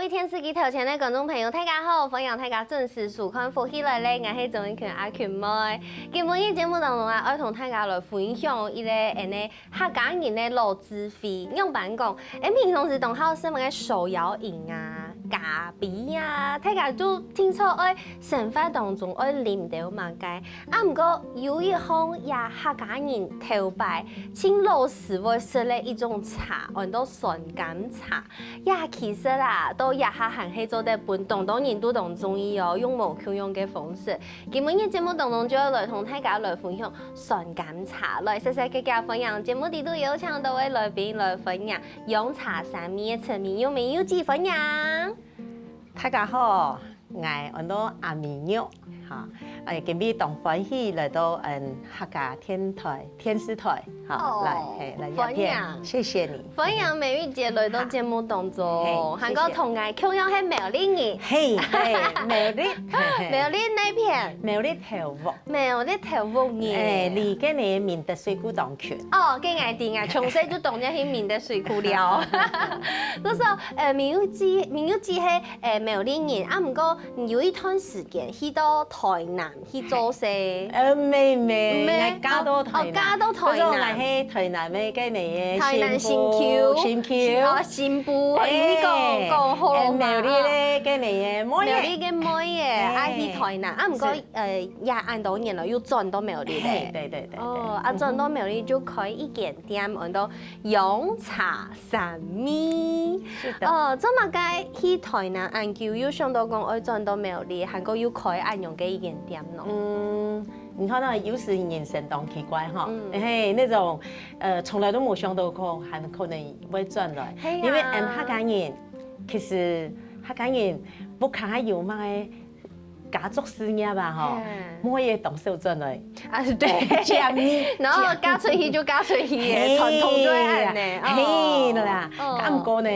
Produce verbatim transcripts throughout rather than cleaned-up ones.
各位電視機頭前个觀眾朋友，大家好！歡迎大家準時收看《福氣來了》，𠊎係鍾意群阿群妹。今晡日節目當中啊，愛同大家來分享一個恁呢客家人个老智慧。仰般講？𠊎平常時當好食麼个手搖飲啊、咖啡啊，大家都聽說愛生活當中愛啉兜麼个。啊，毋過有一項也客家人頭擺盡老時會食个一種茶，安到酸柑茶。 呀，其實啊，到這下還係做得分當多人都當中意哦，用無共樣个方式。今晡日節目當中就愛來同大家來分享酸柑茶，來細細个个歡迎節目裡肚有請到个來賓來分享陽茶三味个陳明玉，明玉姊歡迎。大家好，𠊎安到阿明玉，哈，誒，今晡日當歡喜來到嗯客家電台電視台。 好，哦，來，嘿，來，歡迎。謝謝你。歡迎明玉姊來到節目當中，嘿，還過同𠊎共樣係苗栗人。嘿，對，苗栗，苗栗哪片？苗栗頭屋。苗栗頭屋人。誒，離該呢明德水庫當近。哦，該𠊎知啊，從細就當然去明德水庫了。就係，呃，明玉姊，明玉姊係，呃，苗栗人，啊，毋過有一段時間去到台南 去做事。呃，毋係，毋係，毋係，𠊎嫁到台南。哦，嫁到台南。可是𠊎係台南个該呢，台南新坵。新坵。哦，新埔，哎，你講，講好了嘛，哎，苗栗个該呢，妹仔。苗栗个妹仔，哎。愛去台南。啊，毋過，是。呃，也恁多年了，又轉到苗栗了。嘿，對，對，對，對。哦，啊，嗯哼。轉到苗栗就開一間店，安到 陽茶三味。是的。哦，做麼个去台南恁久，又想到講愛轉到苗栗，還過又開恁樣个一間店呢？嗯，你看到有時人生當奇怪哈，嗯。嘿，那種，呃，從來都沒想到過還可能會轉來。嘿呀。因為，嗯，客家人，其實客家人屋下還有麼个 家族事業啊，吼，嗯。妹仔當少轉來。啊，對。接你，然後嫁出去就嫁出去耶，嘿，傳統就會恁呢。嘿啦，哦。啊，毋過呢，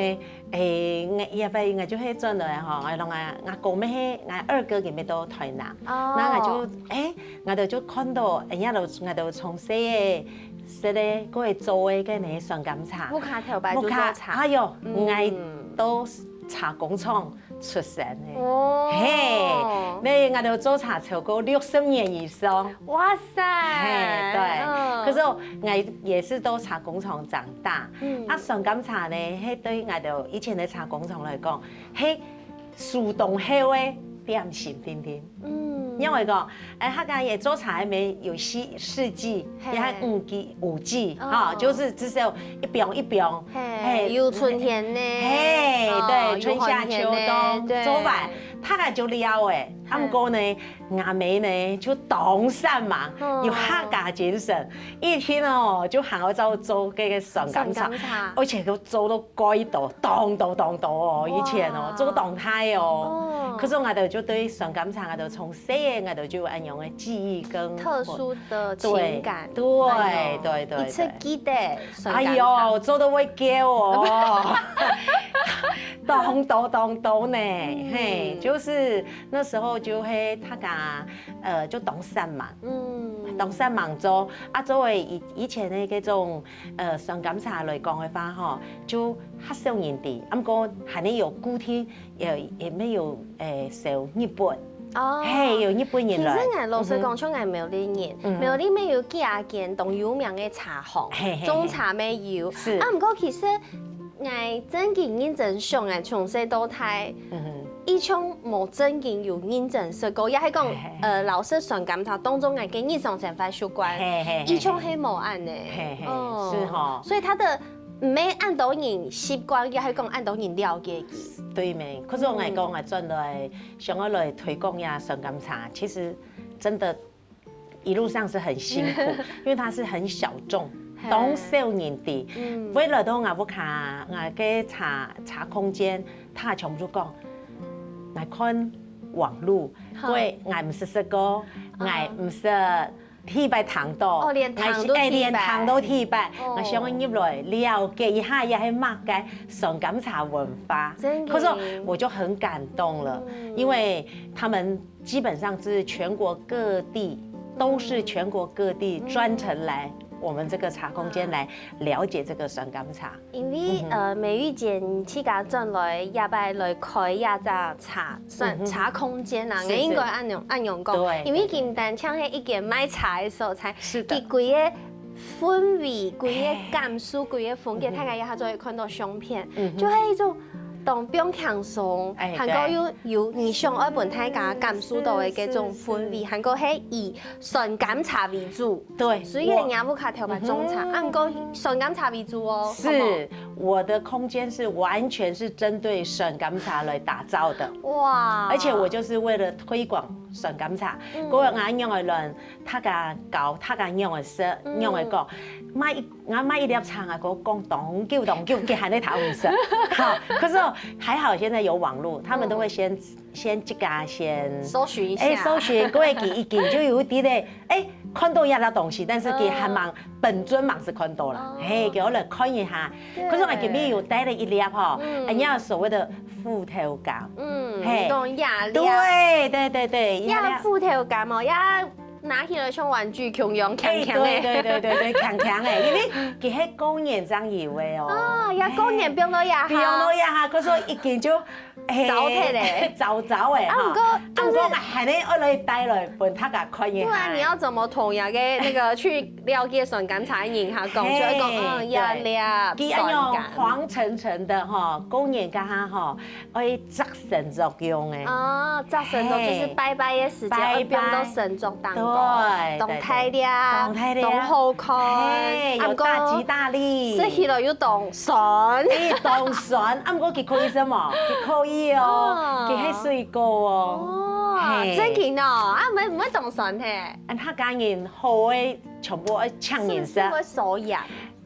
誒，𠊎，也不，𠊎就係轉來吼，𠊎摎𠊎，𠊎哥乜係，𠊎二哥佢乜到台南，哦。那𠊎就，誒，𠊎兜就看到，哎呀，就，𠊎兜從細个，食个，過會做个，該呢，酸柑茶。屋下頭擺就做茶。屋下，哎喲，嗯。𠊎都 茶工廠出身个。哦。嘿，那𠊎兜做茶超過六十年以上。哇塞！嘿，對。嗯。可是𠊎也是到茶工廠長大。嗯。啊，酸柑茶呢，係對𠊎兜以前个茶工廠來講，係手當好个點心定定。 嗯。因為講，哎，客家也做茶還沒有四，四季，嘿。也還五季，五季，哦。哈，就是至少一邊一邊，嘿，嘿，有春天呢，嘿，哦，對，春夏秋冬，有寒天呢，對。做完，大家就了誒。嘿。啊，毋過呢，阿姆呢，就當煞猛，哦。有客家精神，一天哦，就還愛照做這個酸柑茶，酸柑茶。而且都做到 蓋多，當多當多哦，以前哦，哇。做當大哦。哦。可是𠊎兜就對酸柑茶，𠊎兜從細个，𠊎兜就有恁樣个記憶跟特殊的情感。對，對，哎喲，對，對，一直記得酸柑茶。哎喲，做到會噭哦。當多當多呢，嗯。嘿，就是那時候就會大家，呃，就當煞猛，嗯。當煞猛做，啊，做个以，以前的這種 呃，酸柑茶來講个話吼，就較少人知，啊，毋過還係有固定，也，也乜有，誒，銷日本。哦。嘿，有日本人來。其實𠊎老實講，嗯哼。像𠊎苗栗人，嗯哼。苗栗乜有幾下間當有名个茶行，嘿，嘿，嘿。種茶乜有。是。啊，毋過其實𠊎正經認真想，𠊎從細到大，嗯哼。 以前無正經有認真食過，也係講，嘿嘿。呃，老實酸柑茶當中个日常生活習慣，嘿嘿嘿。以前係無恁呢。嘿嘿，哦，是吼。所以佢个毋係恁多人習慣，也係講恁多人了解佢。對咩？可是𠊎來講，嗯。𠊎轉來想要來推廣一下酸柑茶，其實真的 一路上是很辛苦，因為它是很小眾，嘿。當少人知。嗯。為了到𠊎屋下，𠊎个茶，茶空間，大家全部就講，𠊎看網路，好。因為𠊎毋識食過，啊。𠊎毋識第一擺聽到，哦，連聽都第一擺。𠊎，哎，連聽都第一擺，哦。𠊎想要入來了解一下，也係麼个酸柑茶文化。真的。可是我就很感動了，嗯。因為他們 基本上是全國各地，都是全國各地專程來我們這個茶空間來了解這個酸柑茶。因為，嗯哼。呃，美玉姐你自家轉來，這擺來開這隻茶，算，嗯哼。茶空間啊，是，是。應該恁樣，恁樣講。對，因為佢毋單淨係一間賣茶个所在，是的。佢規个氛圍、規个感受、哎。規个風格，嗯哼。大家也還做得看到相片，嗯哼。就係一種當放輕鬆，哎，還過又有你想愛分大家感受到个這種氛圍，是，是，是。還過係以酸柑茶為主。 對，所以我，你也屋下頭擺種茶，嗯哼。啊，毋過酸柑茶為主哦，係無？是，我的空間是完全是針對酸柑茶來打造的。哇。而且我就是為了推廣酸柑茶，嗯。我有恁樣个論，大家搞，大家樣个食，嗯。樣个講，買一，我買一粒茶啊，我講當久當久，佢還在談毋食。好，可是哦，還好現在有網路，他們都會先，嗯。先這個先搜尋一下。哎，搜尋，過去已經就有一點咧， 哎，看到一粒東西，但是佢還吂，嗯。本尊吂係看到啦，哦。嘿，佢可能看一下。對。可是𠊎今日有帶了一粒吼，嗯。人家所謂的副頭柑。嗯，嘿。你講壓力啊。對，對，對，對，壓力。壓副頭柑哦，壓拿起來像玩具共樣，強強的。哎，對，對，對，對，對，強強的，因為佢係過年正有的哦。啊，也過年放到這下。放到這下，可是已經就 嘿，糟蹋咧。糟糟欸，啊，哈。毋過，啊，毋過，就是還係愛來帶來分大家看一下。不然你要怎麼同人家那個去了解酸柑茶的人哈講，嘿，就會講，嗯，對。壓力，佢愛用酸柑。黃澄澄的哈，過年該下哈，愛扎神桌用欸。啊，扎神桌就是嘿。拜拜的時間，拜拜。愛放到神桌當中，對，當大粒，對，對。當大粒。當好看，嘿，有大吉大利。啊，毋過，食起來又當酸。欸，當酸，啊，毋過佢可以食無？佢可以哦，哦。佢係水果哦。哦，嘿。正經哦，啊，毋會，毋會當酸嘿。啊，客家人好个全部愛請人食。是不是會手癢？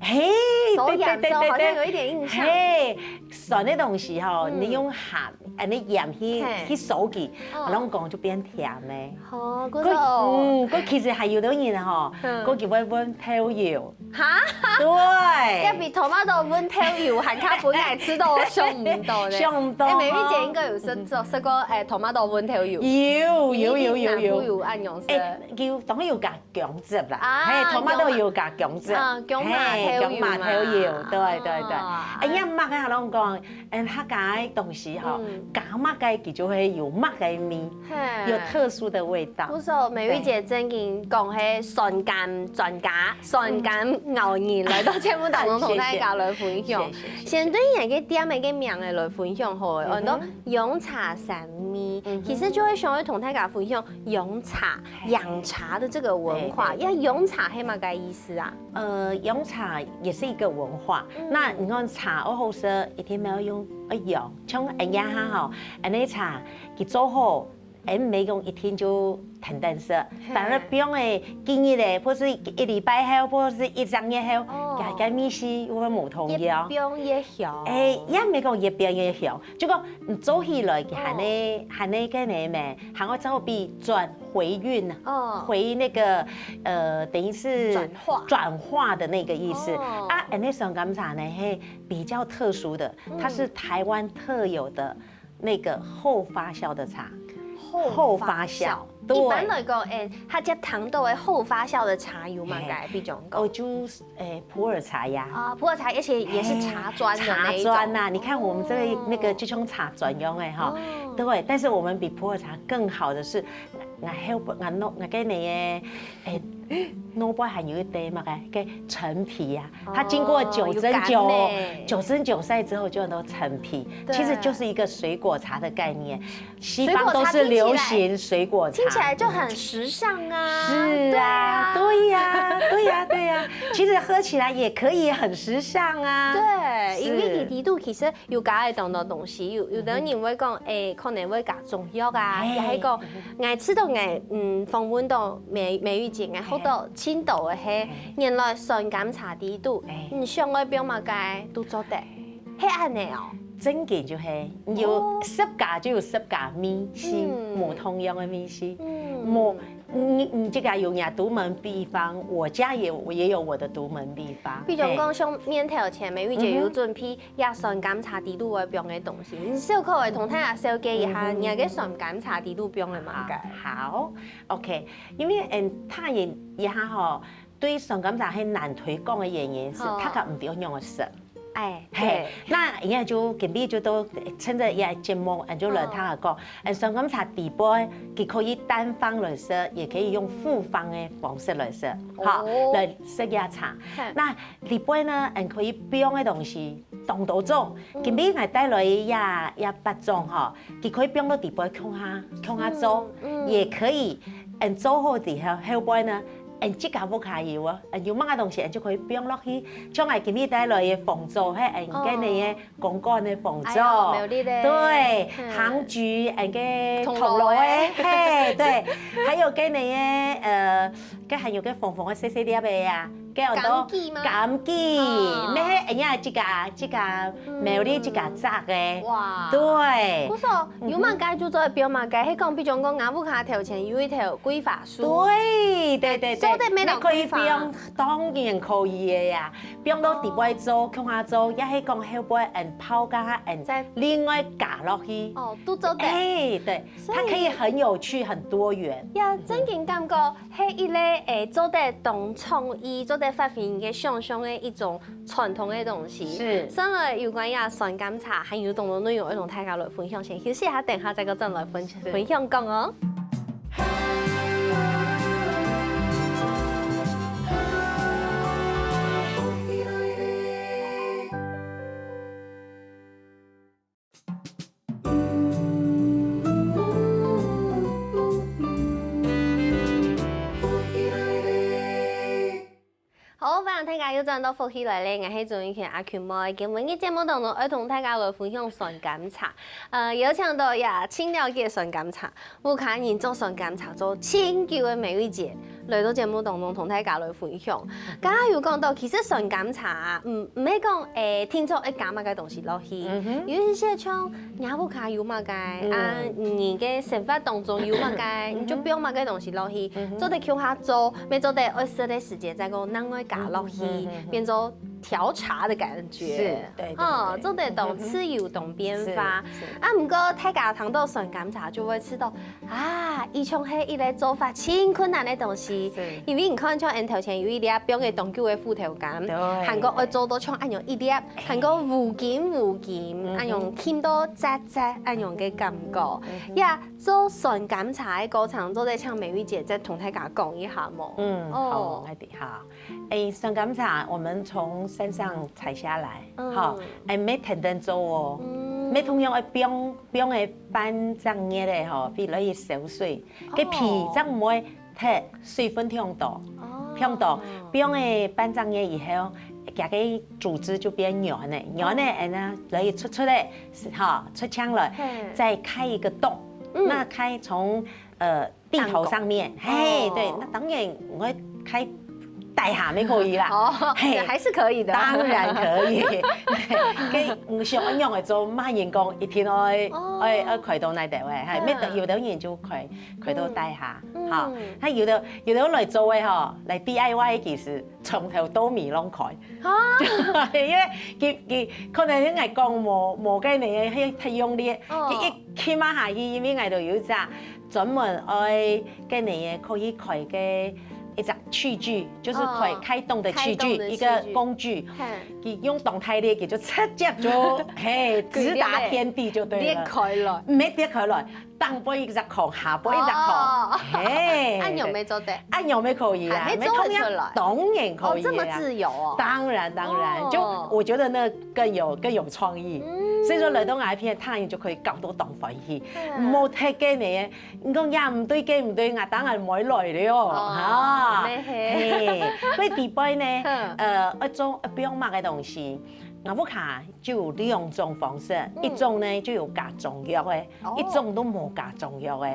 嘿，手癢的時候好像有一點印象。對，對，對，對，對。嘿，酸的東西吼，嗯。你用鹹，恁樣鹽去，嘿。去收佢，哦。然後講就變甜的。哦，可是，可，嗯，可其實還有的人吼，嗯。可佢會搵豆油。 哈？對。這比tomato搵豆油還較分𠊎食到，想毋到呢。想毋到哈。欸，美玉姐應該有食，食過，欸，tomato搵豆油。有，有，有，有，有。一定南部有恁樣食。欸，有，當然有加薑汁啦。啊，嘿，tomato有加薑汁。啊，薑嫲豆油嘛。嘿，薑嫲豆油，對，對，對。啊。欸，你看麼个，人講，嗯，客家个東西吼，嗯。加麼个，佢就會有麼个味。 嘿。有特殊的味道。不錯，美玉姐正經講係酸柑專家，酸柑咬人來到節目當中同大家來分享。嗯。謝謝，謝謝，謝謝。先對你个店个名仔來分享好了，嗯哼。很多洋茶三味，嗯哼。其實就會想要同大家分享洋茶、嘿。洋茶的這個文化。對，對，對。該洋茶係麼个意思啊？呃，洋茶也是一個文化。嗯。那你看茶愛好食，一定要用，愛用，像恁樣哈吼，嗯。恁樣茶，佢做好， 欸，毋係講一定就單單食，嘿。反而放个幾日咧，或是一禮拜後，或是一兩日後，哦。該，該味緒又會無同樣。越放越香。欸，也毋係講越放越香，就講你做起來，佢還係，哦。還係該个咩，還會再比轉回韻啊，哦。回那個，呃，等於是轉化。轉化的那個意思。哦。啊，恁樣酸柑茶呢，嘿，比較特殊的，它是，嗯。台灣特有的 那個後發酵的茶。後發酵。後發酵，對。一般來講，欸，大家聽到个後發酵的茶有麼个，嘿。比如講？哦，就是，欸，普洱茶呀。啊，普洱茶，而且也是茶磚的那一種。嘿，茶磚吶，你看我們這個，哦。那個就像茶磚一樣欸，哈。哦。對，但是我們比普洱茶更好的是，𠊎後背，𠊎腦，𠊎个那個，欸，腦背還有一堆麼个，个陳皮呀， 它經過九蒸九，哦，有感呢。九蒸九曬之後就很多陳皮，對。其實就是一個水果茶的概念。西方都是流行水果茶。水果茶聽起來，聽起來就很時尚啊。是啊，對啊。對呀，對呀，對呀。其實喝起來也可以很時尚啊。對，是。因為佢裡肚其實有加了當多東西，有，有的人會講，欸，可能會加中藥啊，嘿。也係講，𠊎知道𠊎，嗯，訪問到美，美玉姐，𠊎學到盡多个係，嘿。原來酸柑茶裡肚，嘿。你想愛放麼个都做得，係恁樣哦。正經就係，有，哦。十家就有十家味緒，嗯。無同樣个味緒，嗯。無，你，你這個有你的獨門秘方，我家也，我也有我的獨門秘方，比如講，嘿。像面頭前，美玉姐有準備 這酸柑茶裡肚會放个東西。你小可會同大家紹介一下，嗯哼。你个酸柑茶裡肚放个麼个？好，好，OK，因為，嗯，大人一下吼，對酸甘茶係難推廣个原因係，好。大家毋知愛仰般食。哎，嘿對，，那人家就今日就都趁這个節目，俺就來聽佢講，嗯，酸甘茶底背，佢可以單方來食，也可以用複方个方式來食，哈，哦來食這茶嘿。那底背呢，俺可以放个東西當多種。今日𠊎帶來一呀一百種哈，佢可以放到底背共下共下做，嗯嗯也可以，俺做好之後後背呢，俺自家屋下有啊，俺有麼个東西，俺就可以放落去。像𠊎今日帶來个紅棗，係俺个那个公館个紅哎喲，棗，苗栗个對，嗯杭菊，俺个銅鑼銅鑼个个，嘿，對，還有个那个呃，个還有个紅紅个細細粒个呀，个很多柑橘嗎柑橘，哦那係俺家自家自家苗栗自家摘个，哇，對不。是哦，有麼个就做得放麼个，係講，比如講，吾屋下頭前有一頭桂花樹，對對對對，做得買到你可以桂花放，當然可以个呀，放到底背做，共下做，也係講後背俺泡加下俺再另外加落去。哦，都做得。哎，對，所以它可以很有趣、很多元。呀，真經感覺係一個誒，做得當創意，做得發揮你个想像个一種傳統个東西。是所以有關於酸甘茶，還有當多內容愛同大家來分享，先休息一下，等下再過轉來分是分享講哦。好，歡迎大家又轉到福氣來了，𠊎係鍾玉權阿權妹。今晡日節目當中，愛同大家來分享酸甘茶。呃，邀請到也盡了解酸甘茶，屋下人做酸甘茶做盡久个美玉姐，來到節目當中同大家來分享。剛剛有講到，其實酸甘茶啊，嗯，毋係講誒，定著愛加麼个東西落去，嗯哼有一些像若屋下有麼个啊，你个生活當中有麼个，你就放麼个東西落去，做得共下做，乜做得愛食个時節再講另外加落去，變做調茶个感覺。是，對對哦，對做得當自由、當變化。是是啊，毋過大家聽到酸甘茶就會知道，啊，佢像係一個做法盡困難个東西。是因為你看，像𠊎頭前有一粒放个當久个芋頭柑，對還過愛做到像恁樣一粒，還過烏金烏金，嗯哼恁樣輕到扎扎恁樣个感覺。呀，做酸甘茶个過程，做得請美玉姐再同大家講一下無？嗯，哦好，我的哈。哎，酸甘茶我們從山上採下來，嗯哈，哎，乜天天做哦，嗯乜通常愛放放个半隻月个吼，比如去燒水，个皮正毋會忒水分忒多。哦忒多，放个半隻月以後，佢个組織就變軟个，軟个，然後來出出來，哈，出腔了嘿，再開一個洞，嗯那開從呃地頭上面，頂高嘿，哦對，那當然我開大下也可以啦，哦，嘿也還是可以的。當然可以，可以，你想愛仰般做，麼人講一定愛哦愛愛開到那位，嘿，嗯沒得有的人就開開到大下，嗯哈，他有的有的來做个吼，來DIY其實從頭到尾攏開，啊，因為佢佢可能𠊎講無無个呢，係太用力，哦佢一起碼下去，因為𠊎都有一隻專門愛个呢可以開个一隻器具，就是開哦開洞的器具，開洞的器具一個工具。嘿，佢用當大力，佢就直接就嘿直達天地就對了，裂開了。沒裂開來，頂背一隻孔，下背一隻孔，哦嘿，恁樣乜做得。恁樣乜可以啊，還係乜通做得出來樣當然可以啊，哦，這麼自由哦。當然當然，哦就我覺得那更有更有創意，嗯所以說來到𠊎片，他人就可以搞到當歡喜，嗯無忒个呢，你講也毋對，个毋對，𠊎當然毋會來了，哦哈，乜係嘿，所以底背呢嗯，呃，愛做愛放麼个東西，𠊎屋下就有兩種方式，一種呢就有加中藥个，哦一種都無加中藥个，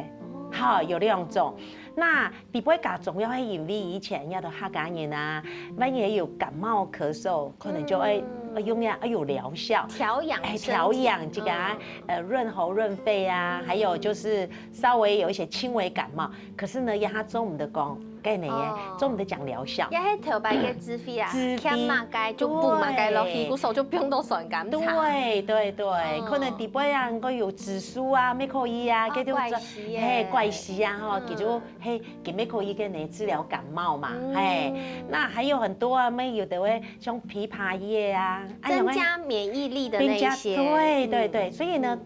哈，有兩種。那底背加中藥係因為以前也都客家人啊，萬一有感冒咳嗽，可能就愛嗯愛用藥，愛有療效。調養哎，身體調養這個啊嗯，呃，潤喉潤肺啊，還有就是稍微有一些輕微感冒，可是呢，讓他中午的光，个呢，哦。做毋得講療效。也係頭擺个滋味啊，滋味。欠麼个就補麼个落去，對。故所就放到酸甘茶。對，對，對，哦。可能底背啊，應該有紫蘇啊、麥克雞啊，哦，該就，怪死耶。嘿，怪死啊，吼，嗯。佢就，嘿，佢麥克雞个呢，治療感冒嘛，嗯。嘿。那還有很多啊，乜有的會像枇杷葉啊，啊，增加免疫力的那一些。增加，對，對，對，嗯。所以呢，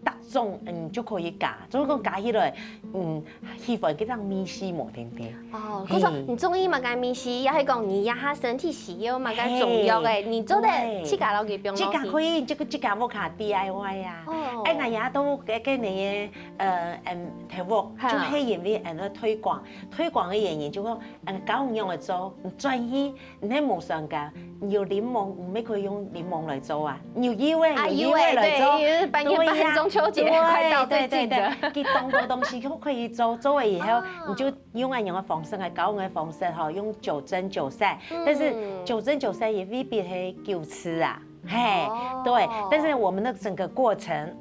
逐種，嗯，就可以加，總共加起來，嗯，氣氛个樣味緒無定定。哦，嘿。故所你中意麼个味緒，也係講你這下身體需要麼个中藥个，嘿，你做得自家落去放落去。對。自家可以，這个自家屋下D I Y啊。哦。哎，𠊎也都个，个你个，呃，嗯，題目，哈。就係因為俺个推廣，推廣个原因，就講，嗯，教你仰般做，你轉去 你係無酸甘，你有檸檬，你乜可以用檸檬來做啊。你有柚仔，啊，有柚仔來做。柚仔，對，柚仔，半夜半，對呀，中秋節快到，對，最近的。對，對，對。佢當多東西都可以做，做了以後，啊。你就用恁樣个方式，來搞个方式吼，用九蒸九曬。嗯。但是九蒸九曬也未必係九次啊，嘿，哦。對。但是我們的整個過程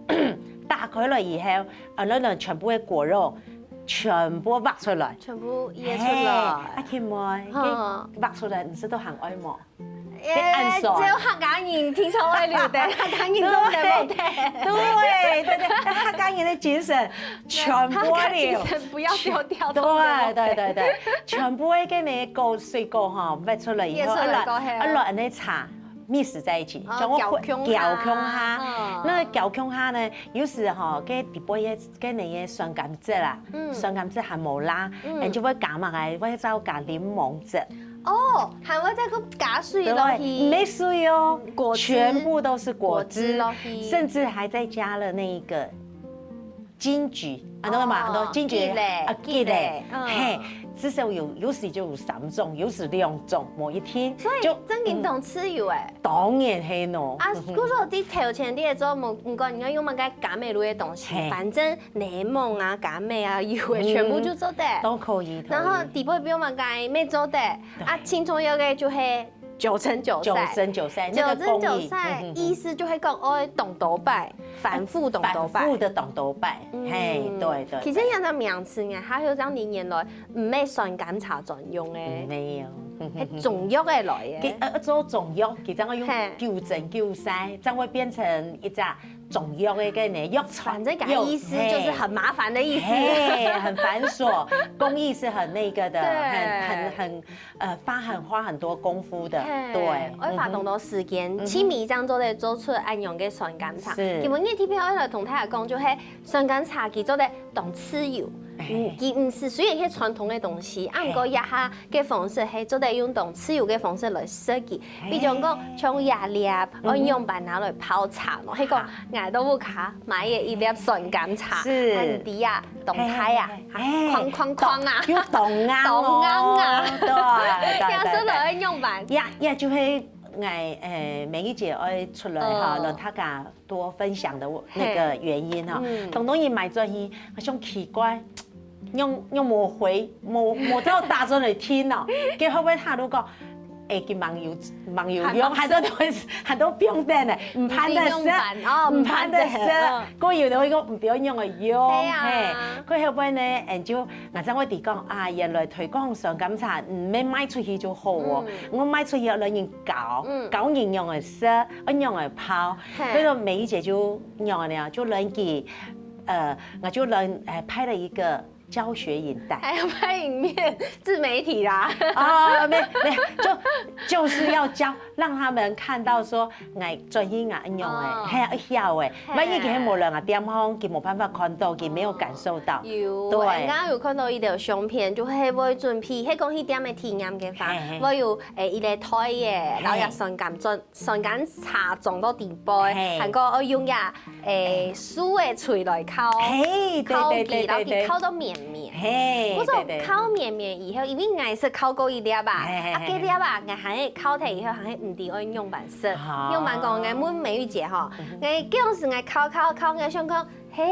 打開了以後，呃，那，那全部的果肉全部挖出來。全部挖出來。嘿，啊，佢們，哈。挖出來，你食著還愛無？ 哎，恁酸。只有客家人聽說會流的，客家人做得無得。對，對，對，對，客家人的精神全部流。客家精神不要丟掉，對，對，對，對，全部个呢，果，水果吼，挖出來以後，挖出來過後。啊，落，啊，落恁樣茶，mix在一起，哦，全部攪共下。攪共下。嗯。那攪共下呢，有時吼，个底背个，个那个酸甘汁啦，嗯。酸甘汁還無啦，嗯。哎，就會加麼个，會再加檸檬汁。 哦，還會再過加水落去。對，毋係水哦，嗯，果汁。全部都是果汁，果汁落去。甚至還再加了那個金桔，啊，懂了嗎？哦，很多金桔，桔咧，啊，桔咧，桔咧，嗯。嘿，至少有，有時就有三種，有時兩種，無一定。所以就，正經當自由欸。嗯，當然係咯。啊，嗯哼。故所在頭前你也做，毋，毋管你愛用麼个甘味類的東西，嘿。反正 檸檬啊、柑仔啊、柚仔，嗯，全部就做得。都可以，可以。然後底背放麼个乜做得。對。啊，最重要个就係九蒸九曬。九蒸九曬，那個工藝。九蒸九曬，嗯，嗯，嗯。意思就係講，愛當多擺，反覆當多擺。反覆个當多擺，嗯。嘿，對，對，其實對。這樣个名詞呢，還有這樣年年來，毋係酸甘茶專用个。嗯，沒有。係中藥个來个。佢，呃，做中藥，佢正會用，嘿。九蒸九曬，正會變成一隻 中藥个个呢，藥材。反正講意思就是很麻煩的意思。嘿，很繁瑣，工藝是很那個的，對。很，很，很，呃，花很，花很多功夫的，嘿，對，愛花當多時間，嗯哼。嗯哼。七米這樣做得做出恁樣个酸甘茶。是。今晡日特別愛來同大家講，就係酸甘茶佢做得當自由，嘿。嗯，佢毋係，雖然係傳統个東西，啊，嘿。毋過這下 个方式，係做得用當自由个方式來設計。嘿。比如講，像這粒，嗯哼。愛仰般拿來泡茶喏，係講，𠊎到屋下買个一粒酸甘茶，是。很低啊，當大啊，嘿，嘿，嘿，嘿。框框框啊。又當硬哦。當硬啊。對，對，對，也係來愛仰般。對。也，也就係，𠊎，呃，美儀姐愛出來哈，嗯。同大家 多分享的那個原因哈。嘿。嗯。當多人買轉去，好像奇怪，仰，仰無回，無，無到打轉來聽哦。結果會不會他如果，哎，佢網友，網友用，還，還多東西，還多放等呢，毋盼得食，毋盼得用飯，哦，毋盼得食。毋盼得，嗯。過有的會講，毋要用的用，對啊。嘿。過後尾呢，嗯，就，𠊎正會提講，啊，原來推廣酸甘茶，嗯，毋係賣出去就好哦。嗯。𠊎賣出去要人人教，嗯。教人仰般食，愛仰般泡。 嘿。所以說美儀姐就仰般呢，就來佢，呃，𠊎就來，哎，拍了一個教學影帶。還要拍影片，自媒體啦。哦，沒，沒，就，就是要教，讓他們看到說，哎，專業啊，仰般欸，哦。還要曉欸。嘿。萬一佢無人啊，店方佢無辦法看到，佢沒有感受到。有，對。我剛剛有看到一條相片，就係會準備，係講去店个體驗个話，嘿，嘿。會有，誒，一個台仔，嘿。然後也算感覺 酸甘茶裝到底背，嘿。還過愛用這，誒，樹个錘來敲，嘿，對，敲佢，對，對，然後佢敲到綿綿。嘿，故所，對，對。敲綿綿以後，因為𠊎識敲過一粒啊，嘿，嘿，啊，嘿，該粒啊，𠊎還係敲忒以後，還係毋知愛仰般食。哦。仰般講，𠊎問美玉姐吼，嗯哼。𠊎當時𠊎敲敲敲，𠊎想講，嘿，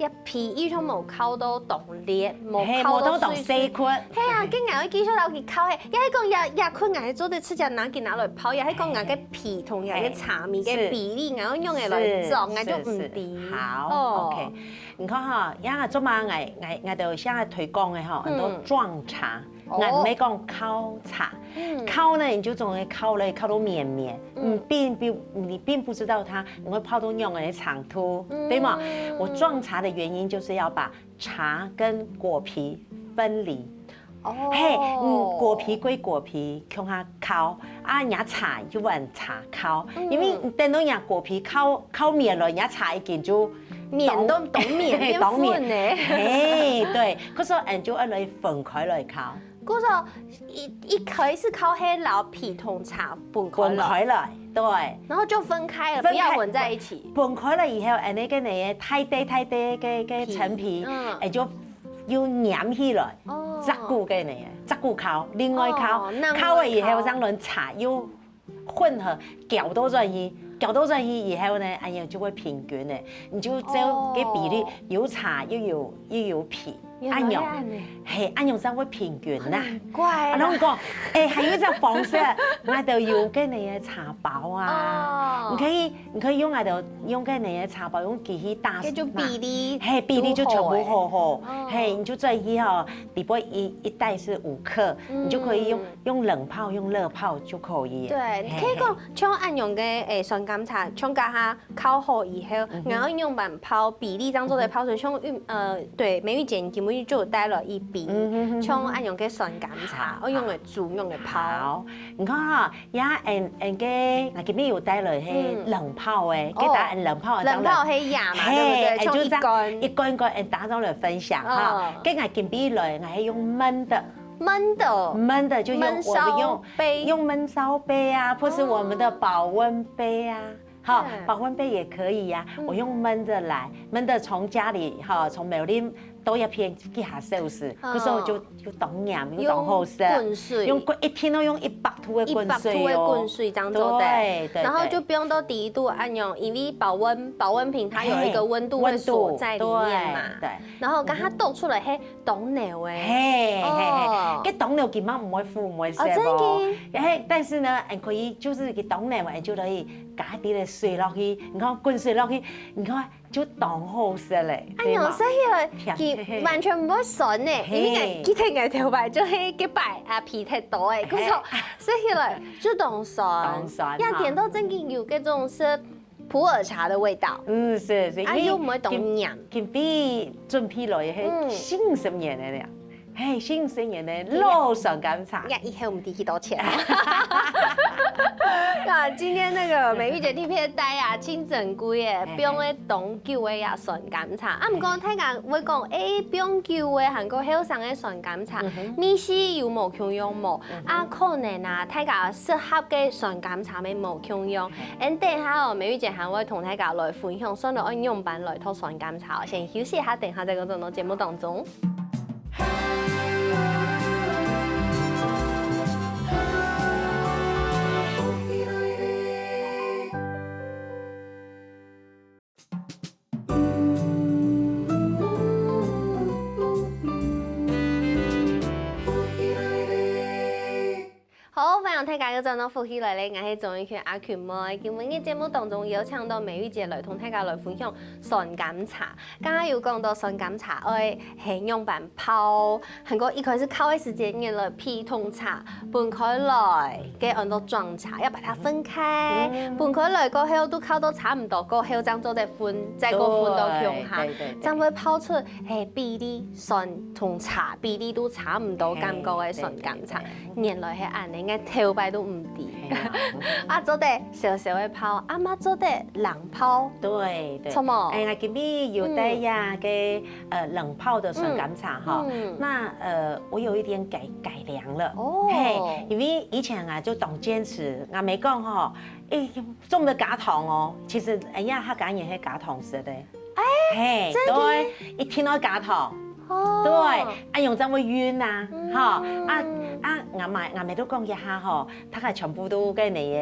這皮又像無敲到當裂，無敲到碎碎。嘿，無敲到當細塊。係啊，嗯。該𠊎愛繼續落去敲嘿，也係講這，這塊𠊎做得直接拿佢拿來泡，也係講𠊎个皮同這个茶米个比例，嘿。𠊎愛仰般來做，是，𠊎就毋知。是，是。好，哦。OK。你看哈，這做麼个𠊎，𠊎，𠊎就像推廣个吼，很多撞茶。嗯。哦。𠊎毋係講炕茶，嗯。炕呢，你就總係炕咧，炕到綿綿，嗯。你並不，你並不知道它，你會泡到仰仔个程度，嗯。對嗎？我撞茶的原因就是要把茶跟果皮分離。哦。嘿，嗯，果皮歸果皮，共下炕，啊，若茶就換茶炕，嗯。因為等到若果皮炕，炕綿了，若茶已經就綿都當綿，變粉呢。嘿，對，可是俺就愛來分開來炕。 故所一，一開始炕係摎皮同茶分開來。分開來，對。然後就分開了，分開，不要混在一起。分開了以後，恁呢个呢，大垤大垤个，个陳皮，皮，嗯。哎，就又黏起來，哦。再過个呢，再過炕，另外炕，哦，那炕了以後，另外炕。正輪茶又混合，攪到轉去，攪到轉去以後呢，哎呀，就會平均了。你就照个比例，哦。有茶又有，又有皮。 原來恁呢。恁樣，嘿，恁樣正會平均啦。難怪啦。啊，然後講，哎，還有一種方式，𠊎兜有个那个茶包啊，哦。你可以，你可以用𠊎兜用个那个茶包，用機器打，該就比例，嘿，比例就全部好好，哦。嘿，你就轉去吼，底部一，一袋是五克，嗯。你就可以用，用冷泡、用熱泡就可以。對，嘿，可以講，嘿。像恁樣个，哎，酸甘茶，像這下 炕好以後，嗯哼。然後用碗泡，比例正做得泡出，像玉，呃，對，美玉姐你今晡日就有帶了一杯，嗯哼哼哼。像恁樣个酸甘茶，好。愛用來煮，用來泡。好，你看哈，呀，俺，俺个，𠊎今晡日有帶了，嘿，嗯。冷泡欸，哦。該打俺冷泡的，冷泡當然。係呀嘛，嘿，對不對？哎，就這樣，像一罐。一罐一罐，哎，大家都來分享哈。哦。該𠊎今晡日來，𠊎還用燜的。燜的。燜的就用，燜燒杯。我們用，用燜燒杯啊，或是我們的保溫杯啊。哦。 哈，嗯。保溫杯也可以呀，嗯。我用燜的來，燜的從家裡哈，從苗栗到這片去下收拾，嗯。可是我就，就當黏，又當好食。用滾水。用滾，一定要用一百度的滾水哦。一百度的滾水這樣做的。對，對，然後就不用到底肚恁樣，因為保溫，保溫瓶它有一個溫度會鎖在裡面嘛。嘿，溫度，對。然後剛剛倒出來，嘿， 當醹欸。嘿，嘿，嘿，哦。該當醹佢嘛毋會苦，毋會澀哦。哦，真的？嘿，但是呢，俺可以就是佢當醹，俺就可以加一滴个水落去，你看滾水落去，你看就當好食咧，哎喲，對嗎？所以哦，甜，嘿，嘿。佢完全毋會酸呢，嘿。因為𠊎記得𠊎頭擺就係該擺啊，鼻忒多欸，嘿。故所食起來就當酸。當酸，哈。呀，甜到正經有該種係 普洱茶的味道。嗯，是，是，啊，因為又毋會當黏。今，今晡日準備來係，嗯。四五十年个了，嘿，四五十年个老酸甘茶。呀，以後毋知幾多錢。啊，今天那個美玉姐特別帶啊，清蒸龜耶，嘿嘿。放了當久个呀酸甘茶。啊，毋過大家會講，欸，放久个，還過後生个酸甘茶，嗯哼。味緒有無共樣無？嗯哼。啊，可能啊，大家適合个酸甘茶乜無共樣。 恁等下哦，美玉姐還會同大家來分享，算了愛仰般來泡酸甘茶哦。先休息一下，等下再過轉到節目當中。好，歡迎大家又轉到福氣來了，𠊎係鍾玉群阿群妹。今晡日節目當中邀請到美玉姐來同大家來分享酸甘茶。剛剛有講到酸甘茶愛係仰般泡，還過一開始炕个時間，原來皮同茶分開來，該安到撞茶，要把它分開。嗯。分開來過後，都炕到差毋多，過後正做得分，再過分到共下，對，對，對。正會泡出，嘿，比例酸同茶比例都差毋多，嘿，感覺个酸甘茶。對，對，對。 原來係恁呢，𠊎頭擺都毋知。係啊。啊，做得燒燒个泡，啊嘛做得冷泡。對，對。著無？哎，𠊎今晡日有帶呀，嗯。該，呃，冷泡的酸甘茶哈。嗯。嗯。那，呃，我有一點改，改良了。哦。嘿，因為以前啊，就當堅持，𠊎姆講吼，哎，做毋得加糖哦。其實，哎呀，客家人係加糖食个。 哎，嘿，真的？對，一定愛加糖。哦。對，啊，仰正會勻啊，嗯。吼，啊，啊，𠊎姆，𠊎姆都講一下吼，大概全部都跟你个，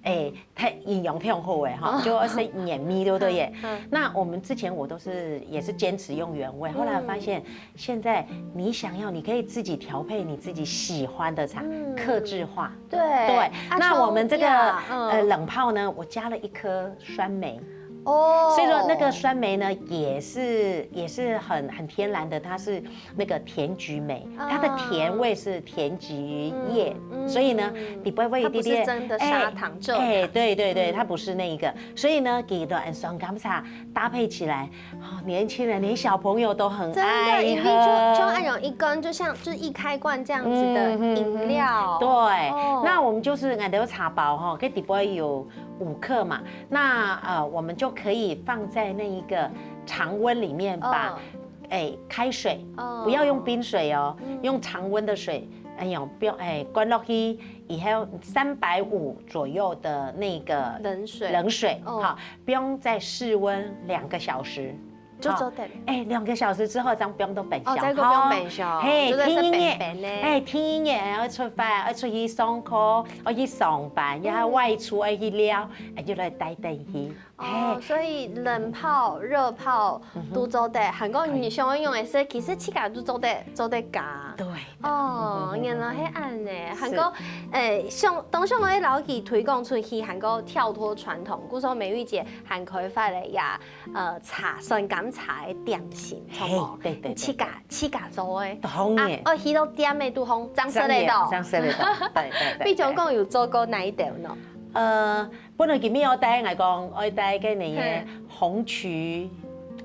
哎，太營養忒好个吼，哦。就愛食原味，對不對？嗯，嗯。那我們之前我都是，也是堅持用原味，後來發現，嗯。現在你想要，你可以自己調配你自己喜歡的茶，嗯。客製化。對。對，啊，那我們這個，從，呀，嗯。呃，冷泡呢，我加了一顆酸梅。哦，所以说那个酸梅呢，也是也是很很天然的，它是那个甜菊梅，它的甜味是甜菊叶，所以呢，你不会有一点点它不是真的砂糖蔗糖哎，对对对，它不是那一个，所以呢，给的酸甘茶搭配起来，哦，年轻人连小朋友都很真的，爱一定就就喝。那种一根，就像就是易开罐这样子的饮料。对，哦那我们就是俺的茶包哈，跟底部有五克嘛，那呃，我们就可以放在那一个常温里面，把哦哎开水，哦不要用冰水哦，用常温的水，哎呦，不用哎关落去以后三百五左右的那个冷水冷水，哦好，不用在室温两个小时。就做得了。哎，两个小时之后，这样不用都本哦，小这个不用本小，嘿，就在这听音乐北北呢。哎，听音乐，要出发，要出去上课，要去上班，要外出，要去聊，哎，就来带等去。哦，哎，所以冷泡、热泡都做得，还过你想要用的是，其实自家都做得做得加。对，哦，原來係恁呢。還過，誒，想當想愛摎佢推廣出去，還過跳脫傳統，故所美玉姐還開發了呀，呃，茶酸甘茶的點心，嘿著無？對對對自家自家做的。當然啊，哦，去到店的都好，正食得到。正食得到，對對對。比如講有做過哪一道呢？呃，本來今日我帶來講，我帶个你个嘿紅麴，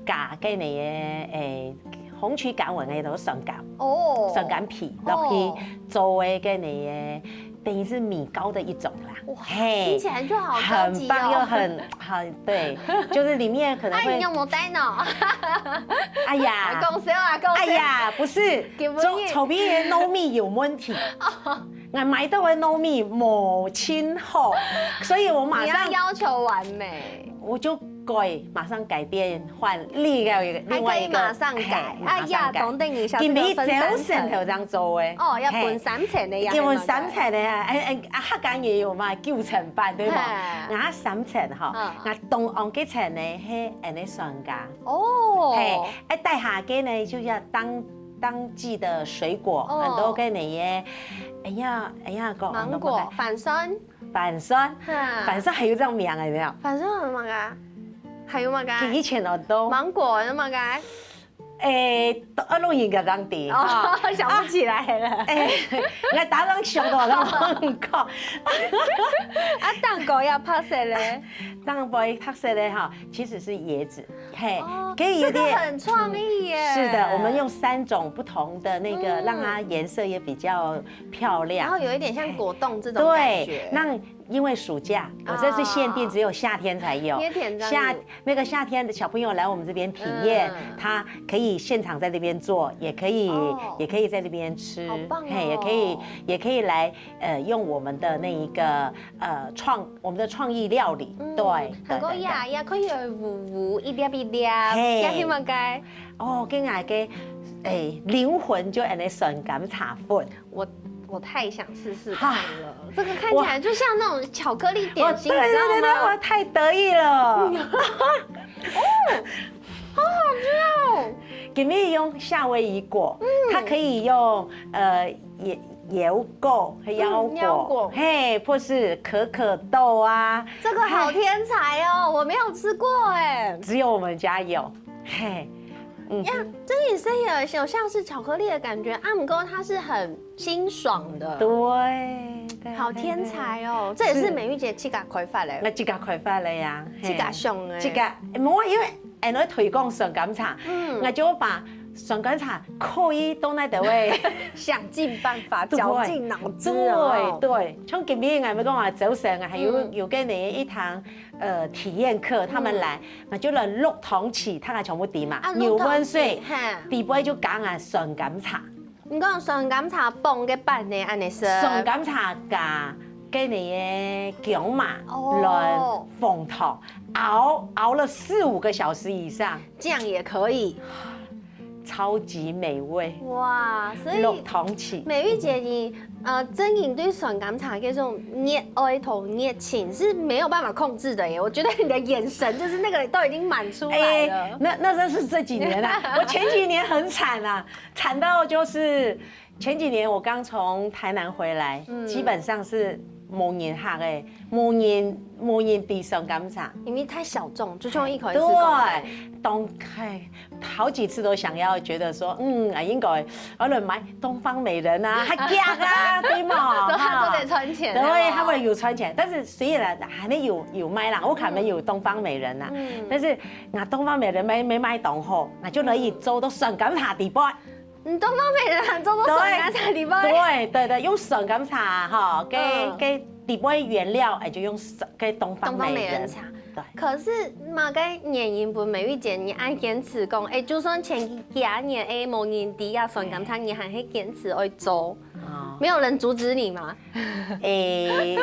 加个你个誒，紅麴甘味个都酸甘，哦，酸甘皮落去哦做个个你个，等於是米糕的一種啦。哇，嘿聽起來就好高級哦。很棒又很很對，就是裡面可能哎，會你有，無帶呢？哎呀，講笑啊，講笑。哎呀，不是，給不你做炒皮的糯米有問題，我買到的糯米無清好，所以我馬你要上要求完美。我就改，馬上改變換另外一個還可以另外一個，馬上改嘿，哎呀，馬上改。懂等一下，今日這個分三朝晨層頭正做誒，哦，要嘿分三層的呀，因為三層的啊，哎哎啊，客家也有嘛，九層粄對無？嘿啊三層哈，嗯啊中央个層呢，係恁呢酸甘。哦，嘿，哎，底下个呢，就係當當季的水果，哦很多个呢耶，哎呀哎呀，講芒果、番酸，番酸，哈番酸還有這樣名有沒有？番酸係麼个啊？還有麼个啊？以前哦都，芒果係麼个啊？哎，都老人家當地哈。哦，想不起來了。哎，我打算想到，我講，啊，蛋糕要白色嘞。當然不會白色的哈，其實是椰子，嘿哦，可以有點這個很創意耶。是的，我們用三種不同的那個，嗯讓它顏色也比較漂亮。然後有一點像果凍這種感覺對。，那因為暑假，我這次限定只有夏天才有。哦夏天這樣子夏那個夏天的小朋友來我們這邊體驗，嗯他可以現場在這邊做，也可以、哦也可以在這邊吃，好棒哦嘿，也可以也可以來呃用我們的那一個呃創我們的創意料理，嗯對，還過對對對呀，也可以有糊糊一粒一粒，嘿也係麼个？哦，跟那個哎靈魂就恁呢酸甘茶粉。我我太想試試看了，這個看起來就像那種巧克力點心，我對你知道對對對，嗎？我太得意了。好好吃哦。今日用夏威夷果，它可以用呃腰腰果、腰嗯腰果果，嘿，或是可可豆啊，這個好天才哦，我沒有吃過哎。只有我們家有，嘿，嗯，呀，這也是有有像是巧克力的感覺啊，不過它是很清爽的。對，對好天才哦，這也是美玉姐自家開發的，我自家開發的呀，嘿自家想的，自家，無因為俺愛推廣酸甘茶，嗯我就把酸甘茶可以當那个位。想盡辦法，對絞盡腦汁哦。對對，像今日俺們講啊，早上啊，還有、嗯有个呢一堂呃體驗課，他們來，那就來落糖起，他還全部底嘛啊，牛溫水落糖起，哈底部就講啊酸甘茶，你講酸甘茶放个粄呢，恁呢食。酸甘茶加个呢薑嫲，哦卵紅糖，熬熬了四五個小時以上，這樣也可以。超級美味，哇，所以落糖起。美玉姐你呃，真正對酸甘茶這種熱愛同熱情是沒有辦法控制的耶。我覺得你的眼神就是那個都已經滿出來了。哎，那那真是這幾年啊，我前幾年很慘啊，慘到就是前幾年我剛從台南回來，嗯基本上是無人客个，無人無人知酸柑茶。因為太小眾，就像一開始講个，對，當開好幾次都想要覺得說，嗯，啊，應該我來買東方美人啊，較遽啊，對無？做得賺錢，對，哈。他們有賺錢，但是雖然還沒有有賣啦，我看沒有東方美人啊，嗯，但是啊東方美人賣賣賣當好，啊就來做到酸柑茶底背。 你東方美人還做到酸柑茶底背？對對對，用酸柑茶哈，該嗯，該底背原料，哎，就用酸該東方美人。東方美人茶。對。可是麼个原因分美玉姐你恁堅持講，哎，就算前幾年哎無人知啊酸柑茶，你還係堅持愛做，哦，沒有人阻止你嗎？哎，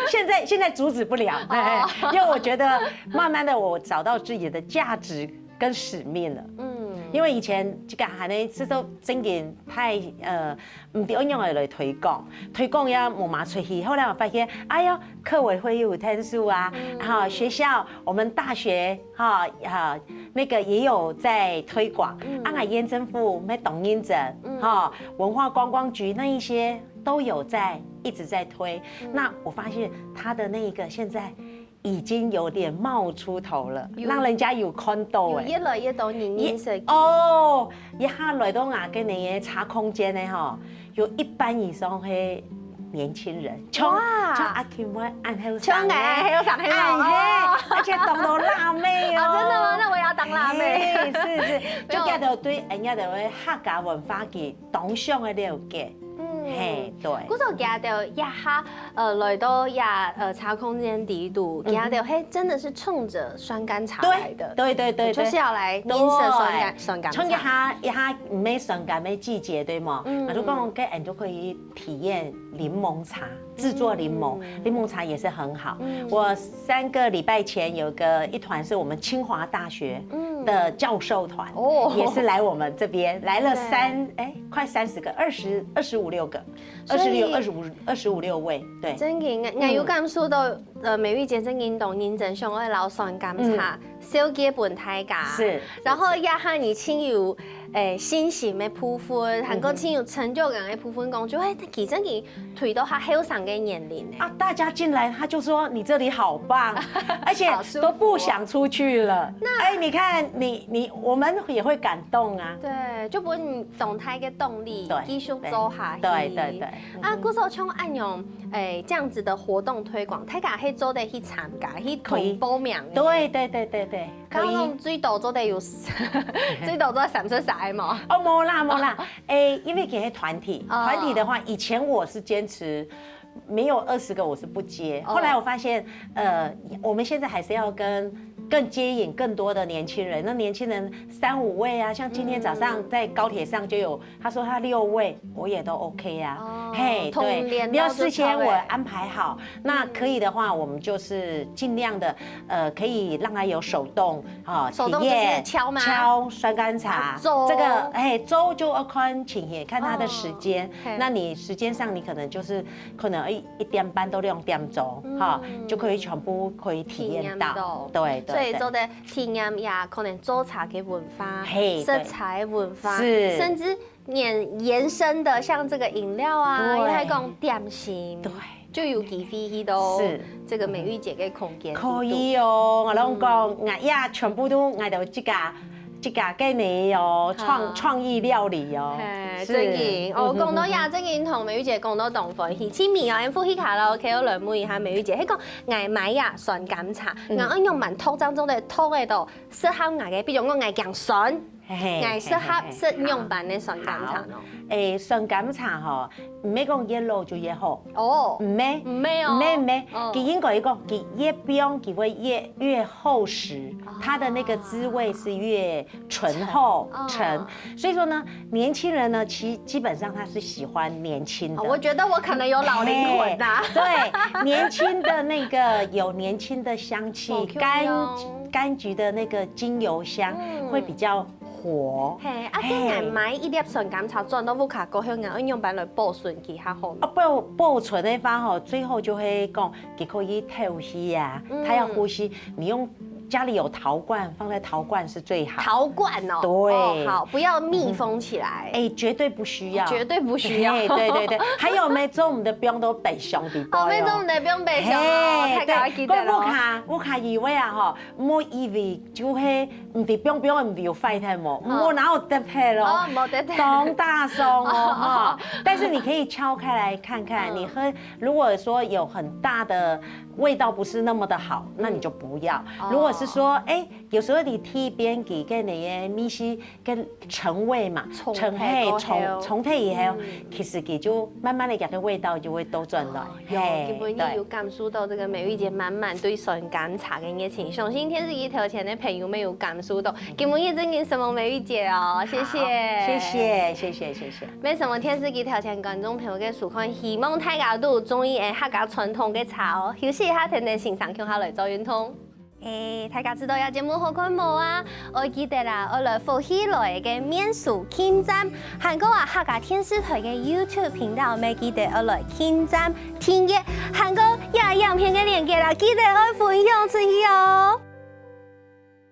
現在現在阻止不了，哦，因為我覺得慢慢的我找到自己的價值跟使命了。嗯，因為以前這个還呢，係說正經太呃，毋知愛仰般來推廣，推廣也無嘛出去。後來我發現，哎喲，客委會又有天數啊，嗯，哈，學校，我們大學哈哈，那個也有在推廣，嗯，啊，𠊎縣政府乜當認真，嗯，哈，文化觀光局那一些都有在一直在推。嗯，那我發現它的那個現在 已經有點冒出頭了，有，讓人家有看到欸。有越來越多人認識。哦，一下來到𠊎个那个茶空間呢，吼，有一半以上係年輕人，像哇，像阿Kim恁後生，像𠊎後生，恁後生，哦，而且當多辣妹哦。啊，真的嗎？那我也要當辣妹。嘿，是是，就感覺對人家的客家文化个當上的了解。 嗯，嘿，對。故所佢兜一下，呃，來到這，呃，茶空間底肚，嗯哼，佢兜係真的是衝著酸柑茶來的。對對對對，就是要來認識酸柑，對，酸柑茶。像一下一下毋係酸柑个季節，對無？嗯，那就講，該俺就可以體驗檸檬茶，製作檸檬，嗯，檸檬茶也是很好。嗯，我三個禮拜前有個一團是我們清華大學，嗯，的教授團，哦，也是來我們這邊，來了三，對，哎，快三十個，二十二十五六個。 二十六、所以二十五、二十五六位，對。正經，𠊎，𠊎有感受到，呃，美玉姐正經當認真，想愛摎酸柑茶，嗯，紹介分大家。是，是，然後也還有盡有，誒，信心个部分，還過盡有成就感个部分，講就會，佢正經推到較後生个年齡呢。啊，大家進來，他就說：「你這裡好棒。」而且都不想出去了。好舒服哦。那哎，你看，你，你，我們也會感動啊。對，就分你當大个動力，對，繼續做下去。對，對，對，對。 啊，嗯哼。故所像恁樣，誒，這樣子的活動推廣，大家係做得去參加，去可以。報名个。對，對，對，對，對，可以。看講最多做得有，最多做得三十儕無？哦，無啦，無啦。誒，因為佢係團體，哦。團體的話，以前我是堅持沒有二十個我是不接。哦。後來我發現，呃，我們現在還是要跟，更接引更多的年輕人。那年輕人三五位啊，像今天早上在高鐵上就有 他說他六位，我也都OK啊。哦，嘿，對，同年你要事先我安排好，那可以的話，我們就是盡量的，呃，可以讓他有手動，哈，手動就是體驗敲嗎？敲酸柑茶，啊，做。這個，嘿，做就要看情形，看他的時間。哦，嘿。那你時間上，你可能就是可能一，一點半到兩點鐘，嗯，哈，就可以全部可以體驗到。體驗到。對，對，對。所以做得體驗一下可能做茶个文化，嘿，對。食茶个文化，是。甚至 延，延伸的，像這個飲料啊，對。也還講點心，對。就有機會去到，是。這個美玉姐个空間。可以哦，𠊎摎你講，嗯。𠊎也全部都𠊎兜自家，自家个呢哦，創，好。創意料理哦。嘿，是。正經。哦，嗯哼，講到呀，嗯哼。正經同美玉姐講到當歡喜，盡美哦，𠊎兜去卡拉OK，𠊎來問一下美玉姐，係講𠊎買呀酸柑茶，嗯。𠊎愛仰般擇正做得擇得到適合𠊎个，比如講𠊎驚酸， 嘿嘿，𠊎適合食仰般个酸柑茶呢？嘿嘿嘿，好。誒，酸柑茶吼，毋係講越老就越好。哦。毋係。毋係哦。毋係，毋係。哦。佢應該講，佢越放，佢會越，越厚實，哦。它的那個滋味是越醇厚，醇。哦。所以說呢，年輕人呢，其，基本上他是喜歡年輕的。哦，我覺得我可能有老靈魂吶。嘿，對，年輕的那個有年輕的香氣，哦，柑，Q Q。柑橘的那個精油香，嗯。會比較 活。嘿，啊，嘿。該𠊎買一粒酸柑茶轉到屋下過後，𠊎愛仰般來保存佢較好呢？啊，保，保存个話吼，最好就係講，佢可以透氣啊，嗯。它要呼吸，你用家裡有陶罐，放在陶罐是最好。陶罐哦，對哦，好，不要密封起來，哎，絕對不需要，絕對不需要。嘿，對對對，還有沒？做我們的冰都冰箱底背後面哦。中的不用冰箱哦，嘿，大家要記得對，我哦。看我看以為啊吼，莫以為就係毋知冰冰毋知有壞忒無，無哪有得忒咯。哦，無得忒。當大送哦哈。但是你可以敲開來看看，嗯你喝如果說有很大的味道不是那麼的好，那你就不要。哦如果是說，哎，有時候你提冰佢个那个味緒跟陳味嘛，沖陳嘿過後沖沖退以後嗯，其實佢就慢慢的佢个味道就會倒轉來哦。有，今晡日有感受到這個美玉姐滿滿對酸柑茶个熱情，相信電視機頭前的朋友們有感受到。今晡日真經承蒙美玉姐哦，謝謝，謝謝謝謝謝謝。無承蒙電視機頭前觀眾朋友个收看，希望大家都中意誒客家傳統个茶哦。休息一下，等等先生共下來做運動。誒，大家知道這節目好看無啊？愛記得啦，愛來福氣來个面書訂閱，還過啊客家電視台个YouTube頻道，乜記得愛來訂閱訂閱，還過這影片个連結啦，記得愛分享出去哦。